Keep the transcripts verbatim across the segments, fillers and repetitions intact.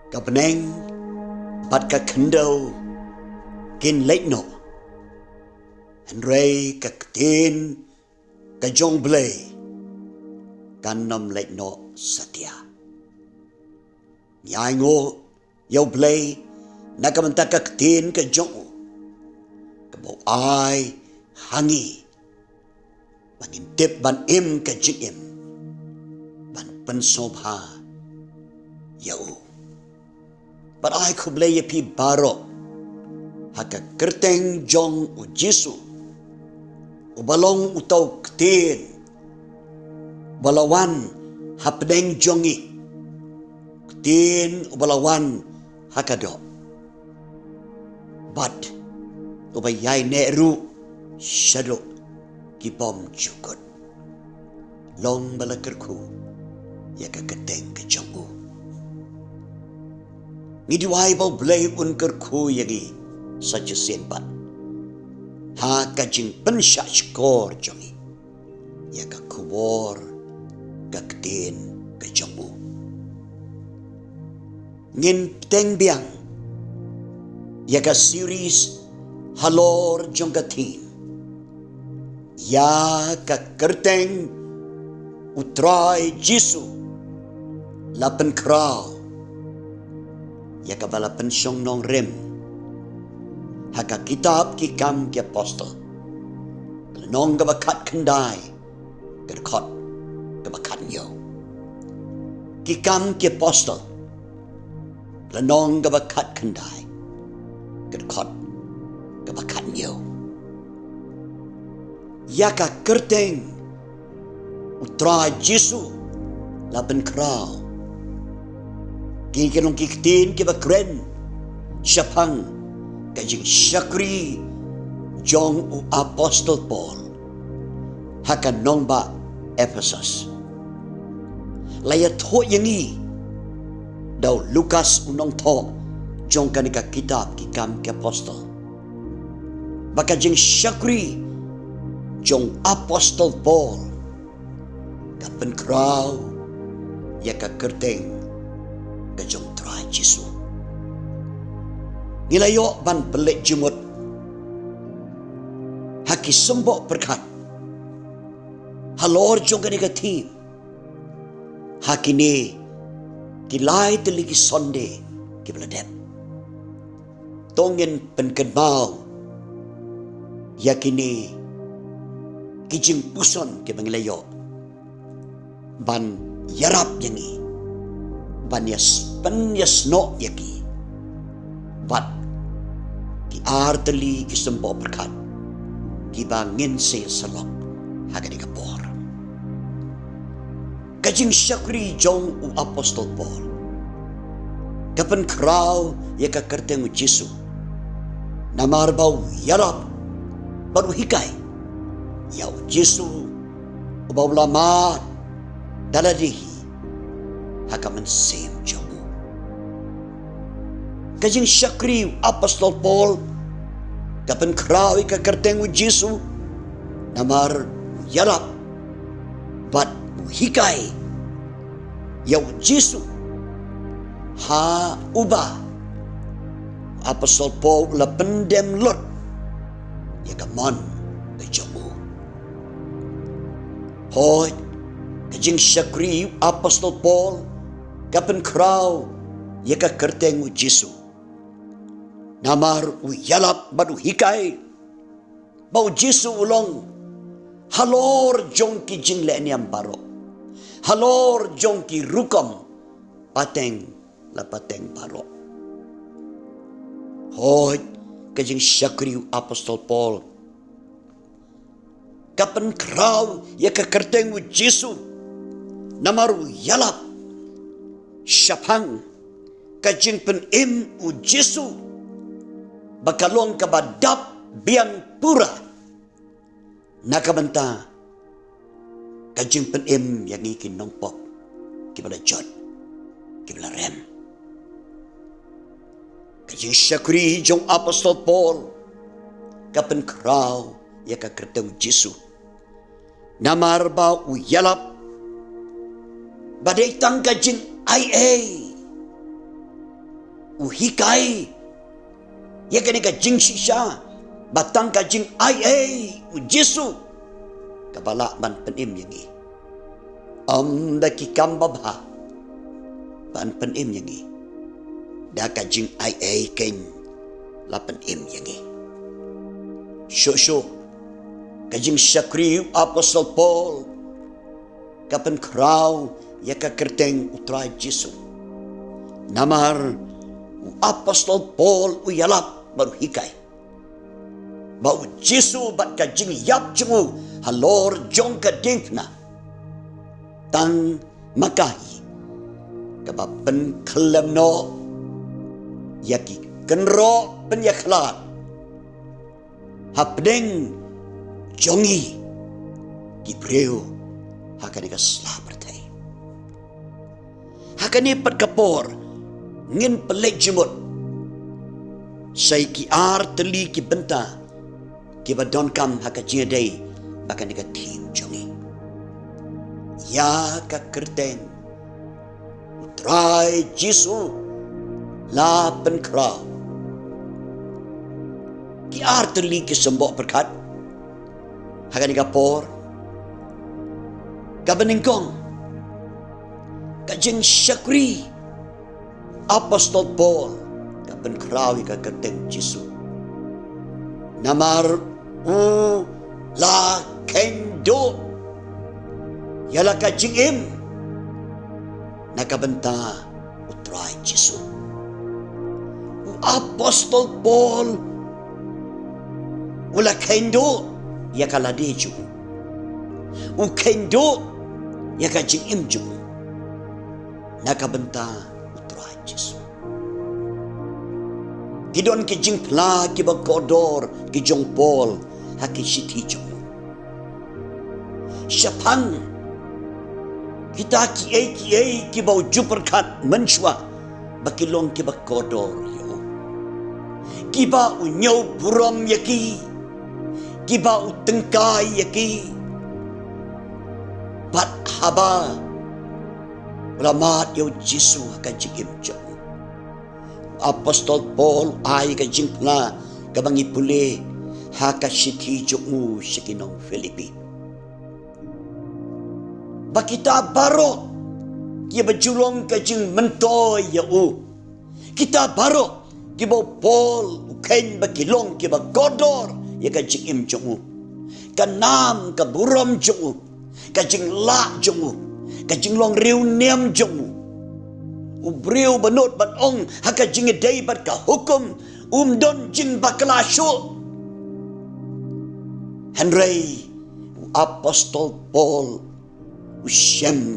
Ka bneng bad ka khyndew kin leit noh, hynrei ka ktien ka jong U Blei kan ym leit noh satia. Ngi ainguh ïa U Blei na ka bynta ka ktien ka jong u, kaba u ai ha ngi ba ngin tip ban im ka jingim ban pynsngewbha ïa u. Bad ai khublei ïa phi baroh ha ka kyrteng jong U Jisu, uba long uta u ktien uba la wan hapdeng jong ngi, ktien uba la wan ha ka doh, bad uba ïaineh ruh shaduh ki bymjukut. Long ba la kyrkhu ïa ka kyrteng ka jong u. Ngi duwai ba U Blei un kyrkhu ïa ngi sa shisien pat ha ka jingpynshah shkor jong ngi ïa ka khubor ka ktien ka jong u. Ngin bteng biang ïa ka series halor jong ka theme, ïa ka kyrteng U Trai Jisu la pynkhraw, ïa kaba la pynshong nongrim ha ka kitab Ki Kam ki Apostol, ka lynnong kaba khatkhyndai, ka dkhot kaba khathynñiew. Ki Kam ki Apostol, lynnong kaba khatkhyndai, ka dkhot kaba khathynñiew. Ïa ka kyrteng U Trai Jisu la pynkhraw, kine ki long ki ktien kiba kren shaphang ka jingshakri jong u Apostol Paul ha ka nongbah Ephesus. La ïathuh ïa ngi da u Lukas u nongthoh jong kane ka kitab Ki Kam ki Apostol, ba ka jingshakri jong u Apostol Paul ka pynkhraw ïa ka kyrteng ka jong U Trai Jisu. Ngi la ïoh ban pynleit jingmut ha ki symboh pyrkhat halor jong kane ka theme ha kine ki lai tylli ki Sunday kiba la dep. To ngin pynkynmaw ïa kine ki jingpuson kiba ngi la ïoh ban ïarap ïa ngi ban ïas-, pynïasnoh ïa ki bad ki ar tylli ki symboh pyrkhat kiba ngin sa ïasyllok ha kane ka por. Ka jingshakri jong u Apostol Paul ka pynkhraw ïa ka kyrteng U Jisu, namar ba u ïarap bad u hikai ïa U Jisu uba u la mad da lade hi ha ka mynsiem jong u. Ka jingshakri u Apostol Paul ka pynkhraw ïa ka kyrteng U Jisu, namar u ïarap bad u hikai ïa U Jisu, ha uba u Apostol Paul u la pyndem lut ïa ka mon ka jong u. Hooid, ka jingshakri u Apostol Paul ka pynkhraw ïa ka kyrteng U Jisu, namar u ïalap bad u hikai ba U Jisu u long halor jong ki jinglehniam baroh, halor jong ki rukom pateng la pateng baroh. Hooid, ka jingshakri u Apostol Paul ka pynkhraw ïa ka kyrteng U Jisu, namar u ïalap shaphang ka jingpynim U Jisu ba ka long kaba dap biang pura na ka bynta ka jingpynim ïa ngi ki nongpop kiba la jot, kiba la rem. Ka jingshakri jong u Apostol Paul ka pynkhraw ïa ka kyrteng U Jisu, namar ba u ïalap ba dei tang ka jingaiei u hikai ïa kane ka jingshisha ba tang ka jingaiei u Jisu kaba lah ban pynim ïa ngi. Ym da ki kam babha ban pynim ïa ngi, da ka jingaiei keiñ la pynim ïa ngi. Shuh shuh ka jingshakri u apostol Paul ka pynkhraw ïa ka kyrteng u Trai Jisu. Namar u apostol Paul u ïalap bad u hikai ba u Jisu bad ka jingïap jong u halor jong ka diengphna tang ma ka hi kaba pynkhyllem noh ïa ki kynroh pynïakhlad hapdeng jong ngi ki briew ha kane ka sla pyrthei. Ha kane pat ka por ngin pynleit jingmut sa ïa ki ar tylli ki bynta kiba donkam ha ka jingïadei bad kane ka theme jong ngi. Ïa ka kyrteng u Trai Jisu la pynkhraw. Ki ar tylli ki symboh pyrkhat ha kane ka por. Kaba nyngkong, ka jingshakri apostol Paul ka pynkhraw ïa ka kyrteng Jisu. Namar u la kheiñ duh ïa la ka jingim na ka bynta u Trai Jisu. U apostol Paul u la kheiñ duh ïa ka lade jong u, u kheiñ duh ïa ka jingim jong u na ka bynta u Trai Jisu. Ki don ki jingphla kiba kordor ki jong Paul ha ki shithi jong u. Shaphang kita kiei kiei kiba u ju pyrkhat mynshuwa ba ki long kiba kordor ïa u, kiba u ñiew burom ïa ki, kiba u tyngkai ïa ki, bad haba u la mad ïa u Jisu ha ka jingim jong u. Apostol Paul ai ka jingphla kaba ngi pule ha ka shithi jong u sha ki nong Philippi, ba kita baroh kiba ju long ka jingmyntoi ïa u, kita baroh kiba u Paul u kheiñ ba ki long kiba kordor ïa ka jingim jong u, ka nam ka burom jong u, ka jinglah jong u, ka jinglong riewniam jong u. U briew ba nud ban ong ha ka jingïadei bad ka hukum um don jingbakla shuh. Hynrei u apostol Paul u shem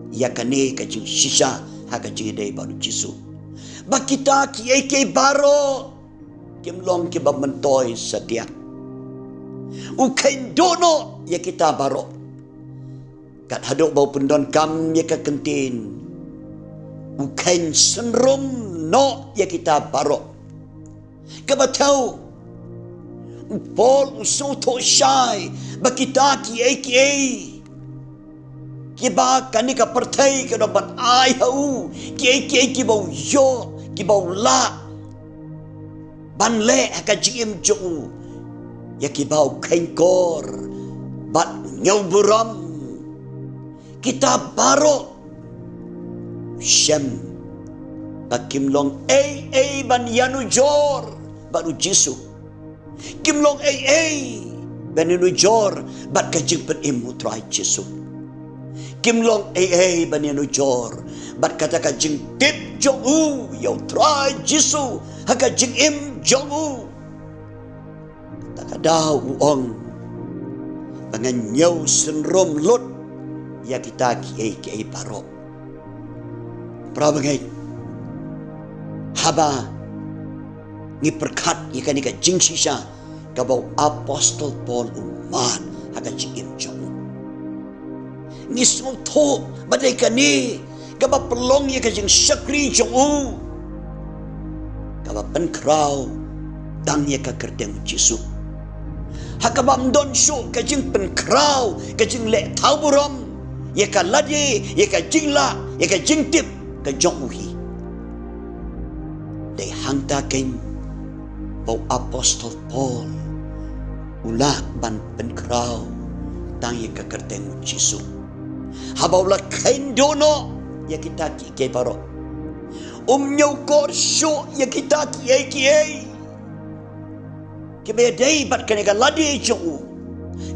ïa kane ka jingshisha ha ka jingïadei bad u Jisu, ba kita kiei kiei baroh kim long kiba myntoi satia. U kheiñ duh noh ïa kita baroh. Kat haduh ba u pyndonkam ïa ka kyntien u kheiñ synrum noh ïa kita baroh, kaba thew u Paul u sngewthuh shai ba kita kiei kiei kiba kane ka pyrthei ka don ban ai ha u, kiei kiei kiba u ïoh, kiba u lah ban leh ha ka jingim jong u, ïa kiba u kheiñ kor bad u ñiew burom, kita baroh u shem ba kim long ei ei ban ïanujor bad u Jisu. Kim long ei ei ban ïanujor bad ka jingpynim u Trai Jisu. Kim long ei ei ban ïanujor bad kata ka jingtip jong u ïa u Trai Jisu ha ka jingim jong u. Kata ka daw u ong ba ngan ñiew synrum lut ïa kita kiei kiei baroh. Para bangeit, haba ngi pyrkhat ïa kane ka jingshisha kaba u apostol Paul u mad ha ka jingim jong u, ngi sngewthuh ba dei kane kaba pynlong ïa ka jingshakri jong u kaba pynkhraw tang ïa ka kyrteng u Jisu. Ha kaba ym don shuh ka jingpynkhraw, ka jingleh thaw burom ïa ka lade, ïa ka jinglah, ïa ka jingtip ka jong u hi. Hangta keiñ ba u apostol Paul u lah ban pynkhraw tang ïa ka kyrteng u Jisu. Haba u la kheiñ duh noh ïa kita kiei kiei baroh, um ñiewkor shuh ïa kita kiei kiei kiba ïadei bad kane ka lade jong u,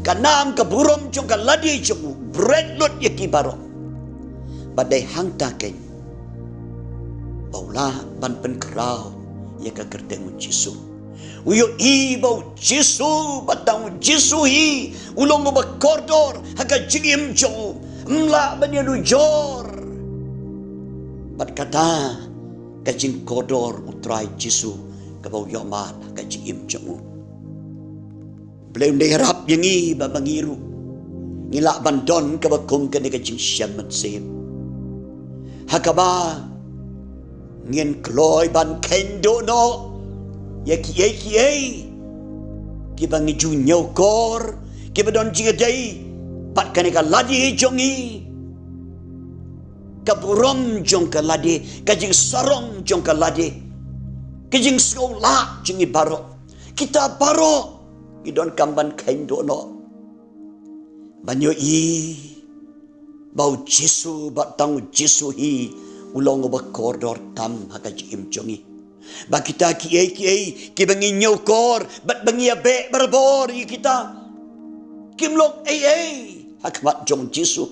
ka nam ka burom jong ka lade jong u, bret lut ïa ki baroh. Bad dei hangta keiñ ba u lah ban pynkhraw ïa ka kyrteng u Jisu. U ïohi ba u Jisu, ba tang u Jisu hi u long uba kordor ha ka jingim jong u. Ym lah ban ïanujor bad kata ka jingkordor u Trai Jisu kaba u ïohmad ha ka jingim jong u. Blei un da ïarap ïa ngi ba ma ngi ruh ngin lah ban don kaba kum kane ka jingshem mynsiem, ha kaba ngin kloi ban kheiñ duh noh ïa kiei kiei kiba ngi ju ñiewkor, kiba don jingïadei bad kane ka lade jong ngi, ka burom jong ka lade, ka jingsarong jong ka lade, ka jingsngewlah jong ngi baroh. Kita baroh ngi donkam ban kheiñ duh noh, ban ïohi ba u Jisu, ba tang u Jisu hi u long uba kordor tam ha ka jingim jong ngi. Ba kita kiei kiei kiba ngi ñiewkor bad ba ngi ïabeh barabor ïa kita, kim long ei ei ha khmat jong u Jisu.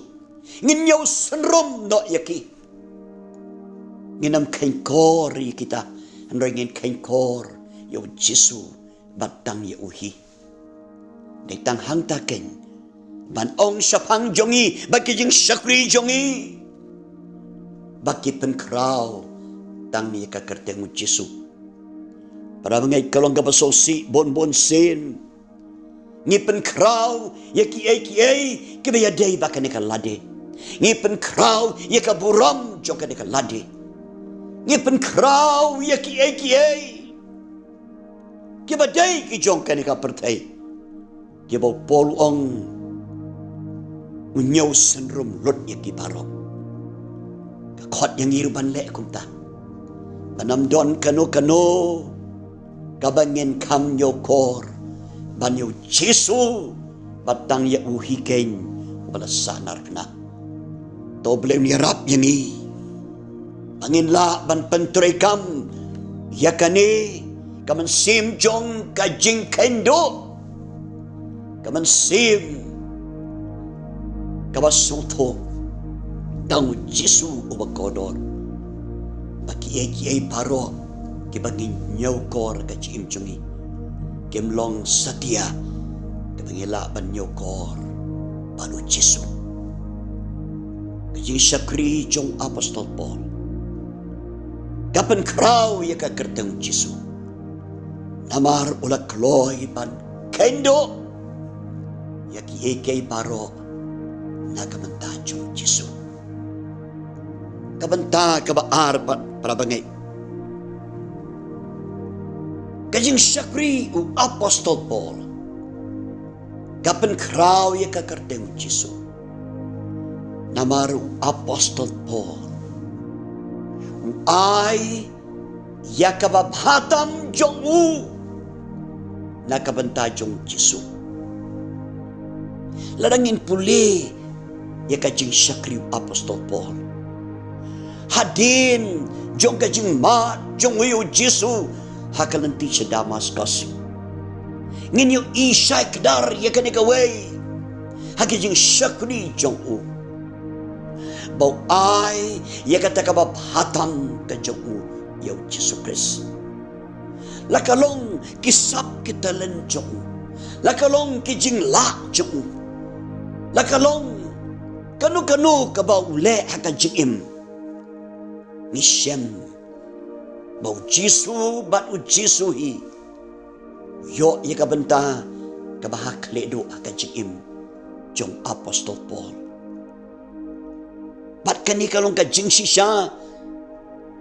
Ngin ñiew synrum noh ïa ki. Ngin ym kheiñ kor ïa kita, hynrei ngin kheiñ kor ïa u Jisu, ba tang ïa u hi. Dei tang hangta keiñ ban ong shaphang jong ngi ba ki jingshakri jong ngi ba ki pynkhraw tang ïa ka kyrteng u Jisu. Para bangeit, ka long kaba sngewsih bun bun sien ngi pynkhraw ïa kiei kiei kiba ïadei bad kane ka lade. Ngi pynkhraw ïa ka burom jong kane ka lade. Ngi pynkhraw ïa kiei kiei kiba dei ki jong kane ka pyrthei, kiba u Paul u ong u ñiew synrum lut ïa ki baroh. Ka khot ïa ngi ruh ban leh kumta, ban ym don kano kano kaba ngin kham ñiewkor ban ïa u Jisu, ba tang ïa u hi keiñ uba la sahnarphna. To Blei un ïarap ïa ngi ba ngin lah ban pyntreikam ïa kane ka mynsiem jong ka jingkheiñ duh, ka mynsiem kaba sngewthuh tang u Jisu uba kordor, ba kiei kiei baroh kiba ngi ñiewkor ha ka jingim jong ngi kim long satia kaba ngi lah ban ñiewkor bad u Jisu. Ka jingshakri jong u apostol Paul ka pynkhraw ïa ka kyrteng u Jisu, namar u la kloi ban kheiñ duh ïa kiei kiei baroh na ka bynta jong u Jisu. Ka bynta kaba ar, para bangeit, ka jingshakri u apostol Paul ka pynkhraw ïa ka kyrteng u Jisu, namar u apostol Paul u ai ïa kaba bha tam jong u na ka bynta jong u Jisu. Lada ngin pule ïa ka jingshakri u apostol Paul hadien jong ka jingmad jong u ïa u Jisu ha ka lynti sha Damaskus, ngin ïohi shai kdar ïa kane kawei ha ka jingshakri jong u, ba u ai ïa kata kaba bha tam ka jong u ïa u Jisu Khrist. La ka long ki sap ki talent jong u, la ka long ki jinglah jong u, la ka long kano kano kaba u leh ha ka jingim, ngi shem ba u Jisu bad u Jisu hi u ïoh ïa ka bynta kaba ha khlieh duh ha ka jingim jong u apostol Paul. Bad kane ka long ka jingshisha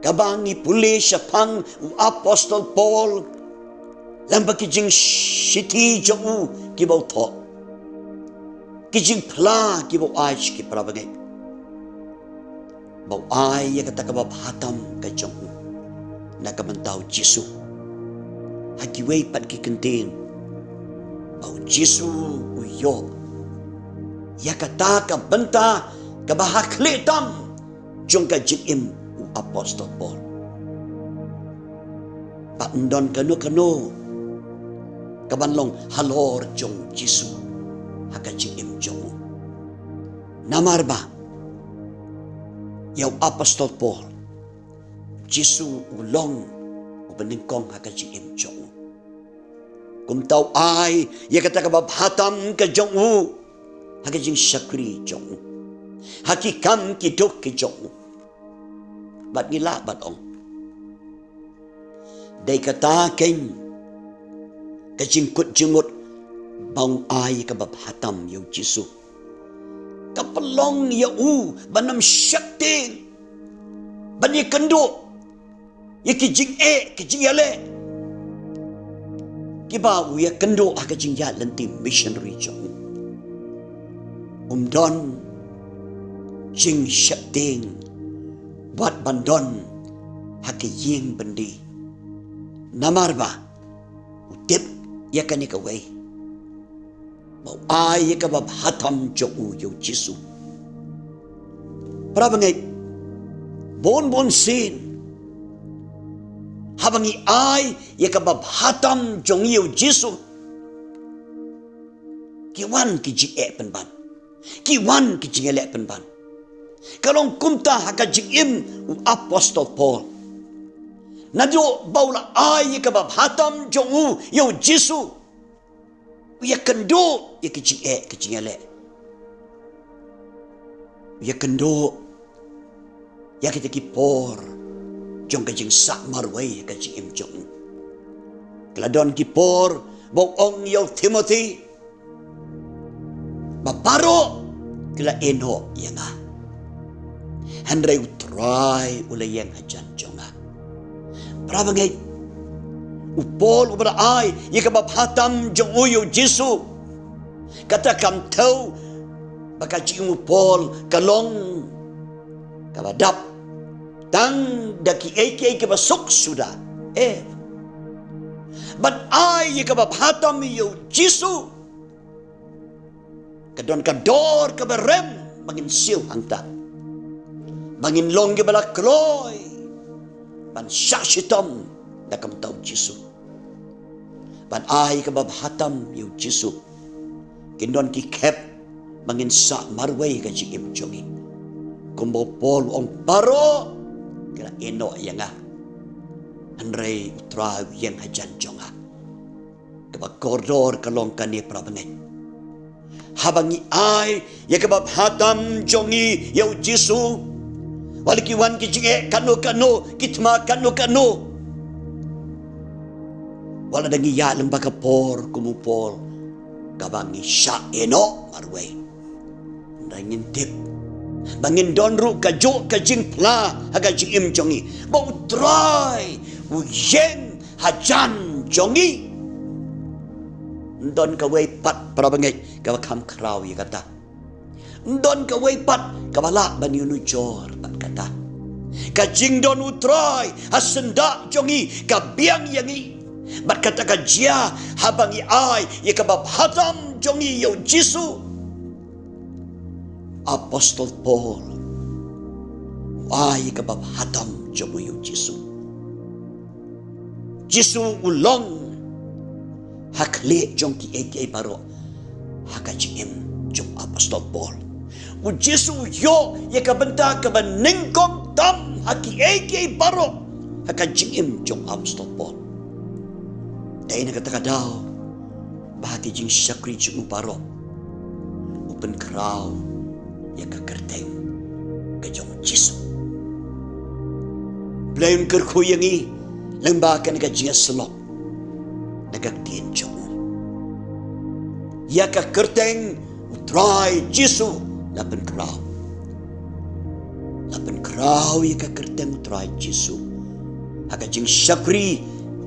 kaba ngi pule shaphang u apostol Paul lyngba ki jingshithi jong u kiba u thoh, ki jingphla kiba u ai sha ki para bangeit, ba u ai ïa kata kaba bha tam ka jong u. na ka bynta u Jisu. Ha kiwei pat ki kyntien, ba u Jisu u ïoh ïa kata ka bynta kaba ha khlieh tam jong ka jingim u Apostol Paul. Ba ym don kano kano kaban long halor jong u Jisu ha ka jingim jong u. Namar ba ïa u Apostol Paul, Jisu u long u banyngkong ha ka jingim jong u. Kumta u ai ïa kata kaba bha tam ka jong u ha ka jingshakri jong u, ha ki kam ki duk ki jong u. Bad ngi lah ban ong, dei kata keiñ ka jingkut jingmut ba u ai ïa kaba bha tam ïa u Jisu. Ka pynlong ïa u ban ym sheptieng ban ïakynduh ïa ki jingeh ki jingïaleh kiba u ïakynduh ha ka jingïaid lynti missionary jong u. Um don jingsheptieng wat ban don ha ka ïing byndi. Namar ba u tip ïa kane kawei, ba u ai ïa kaba bha tam jong u ïa u Jisu. Para bangeit, bun bun sien haba ngi ai ïa kaba bha tam jong ngi ïa u Jisu, ki wan ki jingeh pynban, ki wan ki jingïaleh pynban. Ka long kumta ha ka jingim u Apostol Paul. Naduh ba u la ai ïa kaba bha tam jong u ïa u Jisu, u ïakynduh ïa ki jingeh ki jingïaleh. U ïakynduh ïa kita ki por jong ka jingsah marwei ha ka jingim jong u. Ka la don ki por ba u ong ïa u Timothy, ba baroh ki la ïehnoh ïa nga, hynrei u Trai u la ïeng hajan jong nga. Para bangeit, u Paul uba la ai ïa kaba bha tam jong u ïa u Jisu, kata kam thew ba ka jingim u Paul ka long kaba dap tang da kiei kiei kiba suk suda. Eh, ban ai ïa kaba bha tam ïa u Jisu, ka don ka dor kaba rem ba ngin siew hangta, ba ngin long kiba la kloi ban shah shitom da ka bynta u Jisu. Ban ai kaba bha tam ïa u Jisu, kin don ki khep ba ngin sah marwei ka jingim jong ngi. Kumba u Paul u ong, baroh ki la ïehnoh ïa nga, hynrei u Trai u ïeng hajan jong nga. Kaba kordor ka long kane, para bangeit, haba ngi ai ïa kaba bha tam jong ngi ïa u Jisu, wat la ki wan ki jingeh kano kano, ki thma kano kano, wat la da ngi ïaid lem bad ka por kum u Paul, kaba ngi shah ïehnoh marwei, hynrei ngin tip ba ngin don ruh kajuh ka jingphla ha ka jingim jong ngi, ba u Trai u ïeng hajan jong ngi. Ym don kawei pat, para bangeit, kaba kham khraw ïa kata. Ym don kawei pat kaba lah ban ïanujor bad kata. Ka jingdon u Trai ha syndah jong ngi ka biang ïa ngi. Bad kata ka jia haba ngi ai ïa kaba bha tam jong ngi ïa u Jisu. Apostol Paul u ai ïa kaba bha tam jong u ïa u Jisu. Jisu u long ha khlieh jong kiei kiei baroh ha ka jingim jong u Apostol Paul. U Jisu u ïoh ïa ka bynta kaba nyngkong tam ha kiei kiei baroh ha ka jingim jong u Apostol Paul. Dei na kata ka daw ba ha ki jingshakri jong u baroh u pynkhraw ïa ka kyrteng ka jong u Jisu. Blei un kyrkhu ïa ngi lyngba kane ka jingïasyllok na ka ktien jong u. Ïa ka kyrteng u Trai Jisu la pynkhraw. La pynkhraw ïa ka kyrteng u Trai Jisu ha ka jingshakri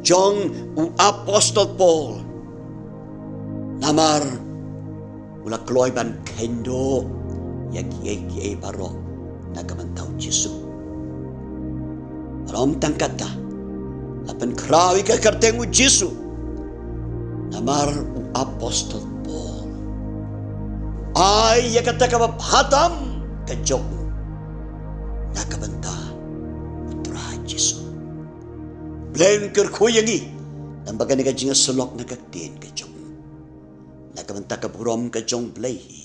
jong u Apostol Paul. Namar u la kloi ban kheiñ duh ïa kiei kiei baroh na ka bynta u Jisu. Ym tang kata, la pynkhraw ïa ka kyrteng u Jisu. Namar u apostol Paul u ai ïa kata kaba bha tam ka jong u na ka bynta u Trai Jisu. Blei un kyrkhu ïa ngi, namar ba kane ka jingïasyllok na ka ktien ka jong u, na ka bynta ka burom ka jong Blei hi.